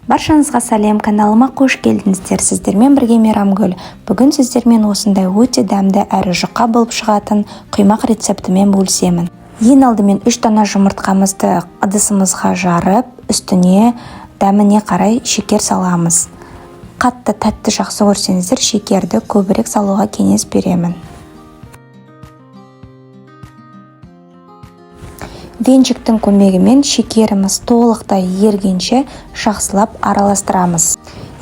Баршаңызға сәлем, каналыма қош келдіңіздер. Сіздермен бірге Мейрамгүл. Бүгін сіздермен осындай өте дәмді әрі жұқа болып шығатын құймақ рецептімен бөлісемін. Ең алдымен 3 дана жұмыртқамызды ыдысымызға жарып, үстіне дәміне қарай шекер саламыз. Қатты тәтті жақсы көрсеңіздер, шекерді көбірек салуға кеңес беремін. Венчиктің көмегімен шекеріміз толықтай ергенше жақсылап араластырамыз.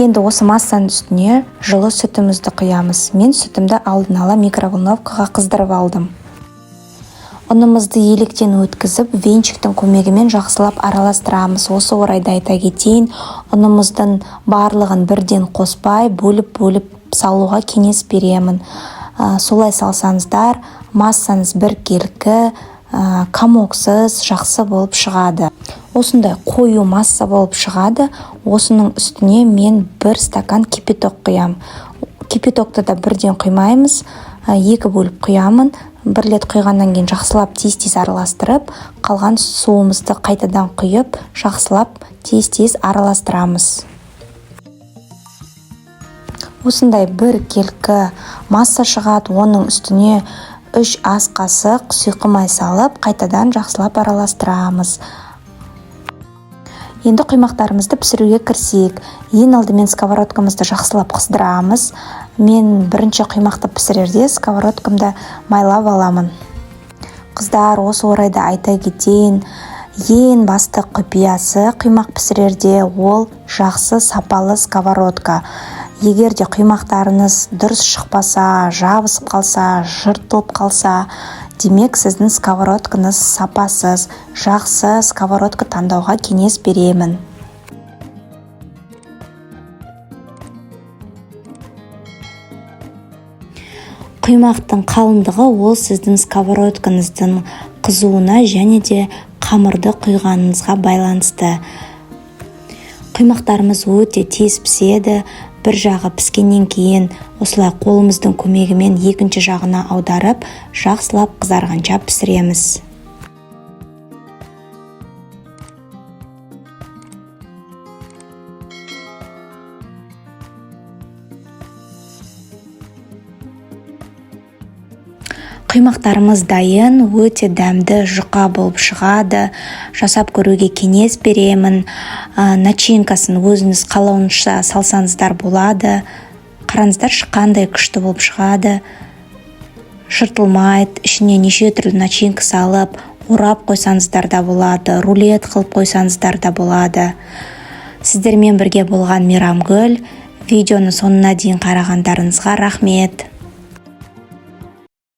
Енді осы массаның үстіне жылы сүтімізді құямыз. Мен сүтімді алдын ала микроволновкаға қыздырып алдым. Ұнымызды електен өткізіп, венчиктің көмегімен жақсылап араластырамыз. Осы орайда айта кетейін, ұнымыздың барлығын бірден қоспай, бөліп-бөліп салуға кеңес беремін. Солай салсаңыздар, массаңыз біркелкі, комоксыз жақсы болып шығады. Осындай қою масса болып шығады. Осының үстіне мен 1 стакан кипяток құям. Кипятокты да бірден құймаймыз, 2 бөліп құямын. Бір рет құйғаннан кейін жақсылап тез-тез араластырып, қалған суымызды қайтадан құйып, жақсылап тез-тез араластырамыз. Осындай біркелкі масса шығады. Оның үстіне 3 ас қасық сұйқы май салып, қайтадан жақсылап араластырамыз. Енді құймақтарымызды пісіруге кірісейік. Ең алдымен сковородкамызды жақсылап қыздырамыз. Мен бірінші құймақты пісірерде сковородкамды майлап аламын. Қыздар, осы орайда айта кетейін, ең басты құпиясы құймақ пісірерде ол жақсы сапалы сковородка. Егер де құймақтарыңыз дұрыс шықпаса, жабысып қалса, жыртылып қалса, демек сіздің сковородкаңыз сапасыз. Жақсы сковородка таңдауға кеңес беремін. Құймақтың қалыңдығы ол сіздің сковородкаңыздың қызуына және де қамырды құйғаныңызға байланысты. Құймақтарымыз өте тез піседі. Бір жағы піскеннен кейін осылай қолымыздың көмегімен екінші жағына аударып, жақсылап қызарғанша пісіреміз. Құймақтарымыз дайын, өте дәмді, жұқа болып шығады. Жасап көруге кеңес беремін. Начинкасын өзіңіз қалауынша салсаңыздар болады. Қараңыздаршы, қандай күшті болып шығады. Жыртылмайды, ішіне неше түрлі начинка салып, орап қойсаңыздар да болады, рулет қылып қойсаңыздар да болады. Сіздермен бірге болған Мейрамгүл. Видеоны соңына дейін қарағандарыңызға рахмет.